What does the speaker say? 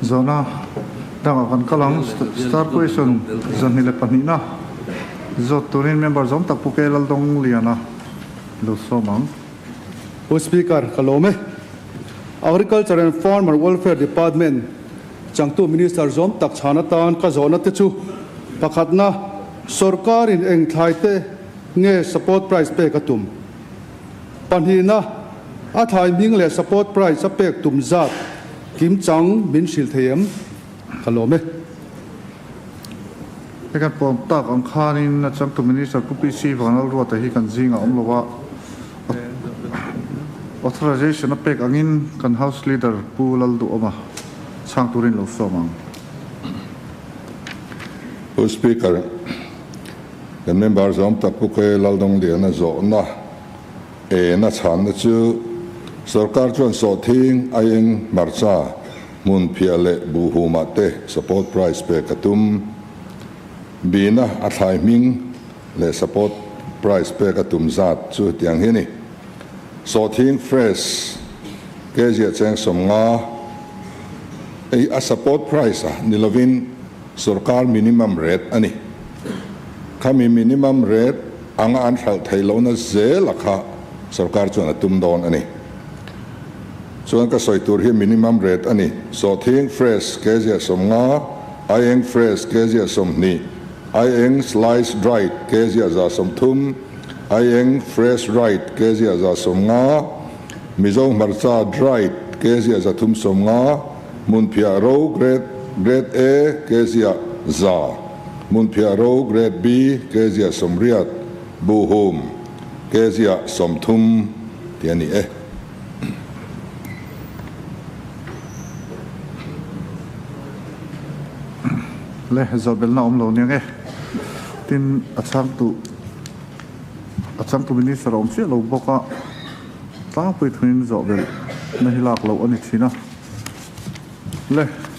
Zawhna dangah kan kal ang. Star question 22 na zawt turin member zawm tak Pu K Laldawngliana lo sawm ang. Pu Speaker, ka lawm e. Agriculture and Farmer Welfare Department changtu Minister zawm tak chhan atan ka zawhna te chu, pakhatna, sorkarin eng thlai te nge support price pek a tum? Pahnihna, a thlai hming leh support price a pek tum zat kimchang min hrilh thei em? Ka lawm e. Hei kan pawm tak ang khanin a changtu Minister Pu PC Vanlalruata hi kan zingah awm lo a, authorization a pek angin kan House Leader Pu Lalduhawma chhang turin lo sawm ang. Pu Speaker, Kan member zawm tak Pu K Laldawngliana zawhna ena chhanna chu sorkar chuan sawhthing, aieng, hmarcha, hmun phiah leh buhhumah te support price pek a tum. Bina a thlai hming leh support price pek a tum zat chu tiang hi a ni. Sawhthing fresh kg a cheng 50 ei a support price a ni lovin Sorkar minimum rate a ni. Khami minimum rate anga an hralh theih lohna zel a kha sorkar chuan a tum dawn a ni. Chuan ka sawi tur hi minimum rate a ni. Sawhthing fresh kg ah 50, aieng fresh kg ah 20, aieng slice dried kg ah 130, aieng fresh dried kg ah 150, Mizo hmarcha dried kg ah 350, Hmunphiah ro Grade Grade A kezia 100, Hmunphiah ro Grade B kezia 80, Buhhum kezia 30 tih a ni e. Le zawhbelna awm lo nia nge? Tin, a chhangtu a chhangtu Minister a awm chiah lo bawk a, tlangpui thuin zawhbelna hi lak loh a ni thin a. Le.